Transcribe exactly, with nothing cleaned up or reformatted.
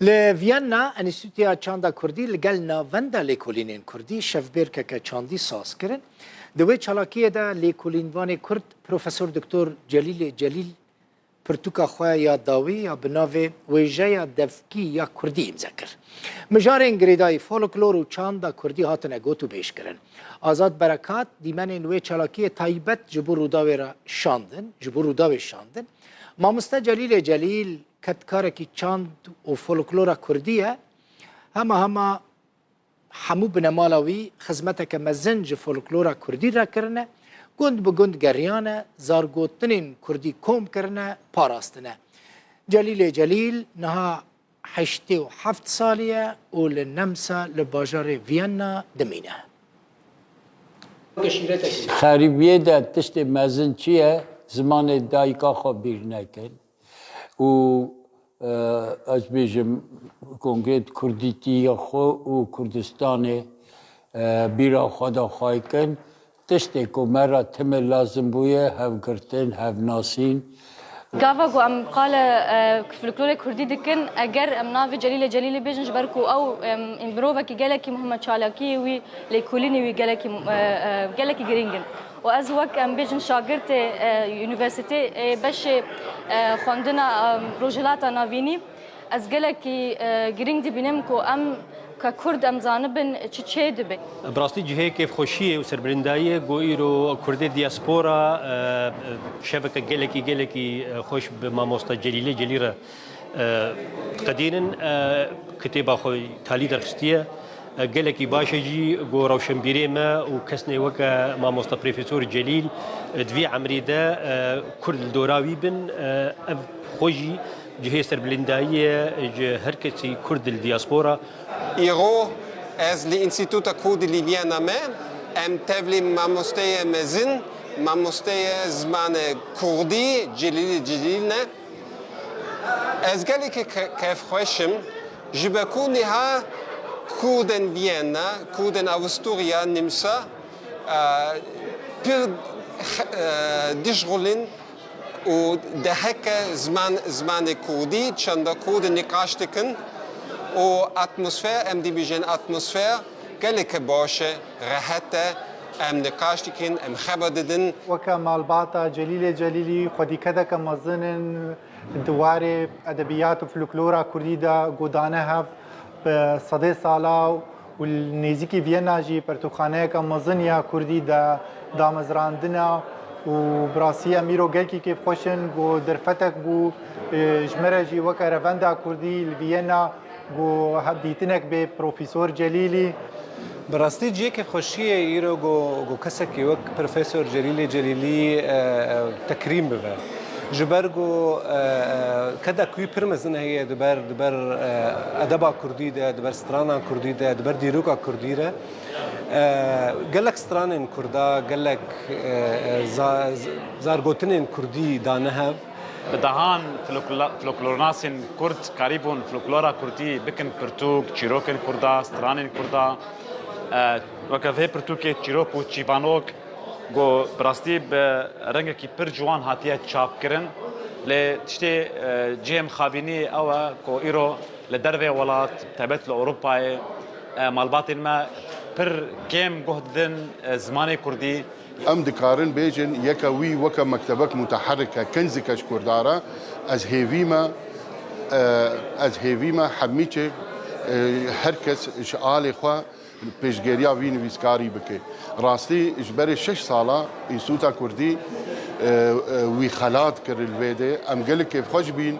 Li Viyana, Enstîtuya Çanda Kurdî li gel Navenda Lêkolînên Kurdî şevbêrkeke çandî saz kirin. Di wê çalakiyê de lêkolînvanê Kurd Profesor Doktor Celîlê Celîl pirtûka xwe ya dawî ya bi navê Wêjeya Devkî ya Kurdî îmze kir. Mijarên girêdayî folklor û çanda Kurdî hatine gotûbêj kirin. Azad Berekat dîmenên wê çalakiyê taybet ji bo Rûdawê re şandin, ji bo Rûdawê şandin. Mamoste Celîlê Celîl, kedkarekî çand û folklora kurdî ye. Hema hema hemû binemala wî xizmeteke mezin ji folklora kurdî re kirine, gund bi gund geriyane, zargotinên kurdî kom kirine, parastine. Celîlê Celîl niha heştê û heft salî ye û li Nemsa li bajarê Viyana dimîne. Xerîbiyê de tiştê mezin çi ye? Zimanê dayika xwe bîr nekin. Û, e, ez bêjim, konkret kurdîtiya xwe û Kurdistanê, e, bîra xwe de xway kin. Tiştê ku me re timir lazim bûye, hevgirtin, hevnasîn. Gava ku em qale, e, folklorê kurdî dikin, eger em navê Celîlê Celîlî bêjin, ji ber ku ew, em, mirovekî gelekî muhim e, çalakiyê wî, lêkolînê wî gelekî, e, e, gelekî girîng in. Û ez wek, em bêjin, şagirtê, e, unîversîtê, ê beşê, e, xwendina, e, Rojhilata Navînî, ez gelekî, e, girîng dibînim ku em ke Kurd em zanibin çi çê dibe. Bi rastî cihê kêfxweşiyê û serbilindayiyê ku îro Kurdê diaspora, e, e, şeveke gelekî, gelekî, e, xweş bi mamosta Celîlê Celî re, e, diqedînin. E, kitêba xwe talî derxistiye. E, gelekî baş e jî ku rewşenbîrê me û kesnê weke mamosta Profesor Celîl, e, di vî emrê de, e, Kurd li dora wî bin. E, ev xwe jî cihê serbilindayî ye ji her kesî Kurd li diaspora. Îro ez li Înstîtuta Kurdî li Viyana me, em tevlî mamosteyê mezin, mamosteyê zimanê kurdî Celîlê Celîl ne. Ez gelekî ke-, kêfxweş im, ji ber ku niha Kurdên Viyana, Kurdên Avusturya, Nimsa, e, pir, e, dişxulin û deheke ziman, zimanê kurdî, çanda kurdî nîqaş dikin û atmosfer, em dibêjin atmosfer, geleke baş e, rehet e, em nîqaş dikin, em xeber didin. Weke malbata Celîlê Celîlî xwedî kedeke mezin in di warê edebiyat û folklora kurdî de ku dane hev bi sedê sala û li nêzîkî Viyana jî pertûkxaneyeke mezin ya kurdî de damezrandine û bi rastî em îro gelkî kêfxweş in ku derfetek bû, e, ji me re jî weke revenda kurdî li Viyana ku hevdîtinek bê Profesor Celîlî. Bi rastî cihê kêfxweşiyê îro ku, ku kesekî wek Profesor Celîlê Celîlî, e, e, tekrîm bibe. Ji ber ku, e, e, kedek wî pir mezin heye di ber, di ber, e, edeba kurdî de, di ber stranan kurdî de, di ber dîroka kurdî re. E, gelek stranên kurda, gelek, e, e, za-, z-, zargotinên kurdî dane hev. Bi dehan folkla-, folklornasên kurd karîbûn folklora kurdî bikin pirtûk, çîrokên kurda, stranên kurda. E, weke vê pirtûkê çîrok û çîvanok ku bi rastî bi rengekî pir ciwan hatiye çapkirin. Lê tiştê, e, cihê mixabînî ew e ku îro li dervê welat, taybet li Ewropayê, e, malbatên me pir kêm guh didin, e, zimanê kurdî. Em dikarin bêjin, yeke wî weke mektebek muteherrik e, kenzike ji Kurda re. Ez hêvî me, e, ez hêvî me hemî çê, e, her kes ji alê xwe pêşgeriya vî nivîskarî bike. Rastî ji berê şeş sala Înstîtuta Kurdî, e, e, wî xelat kir li vê de. Em gelek kêfxweş bîn.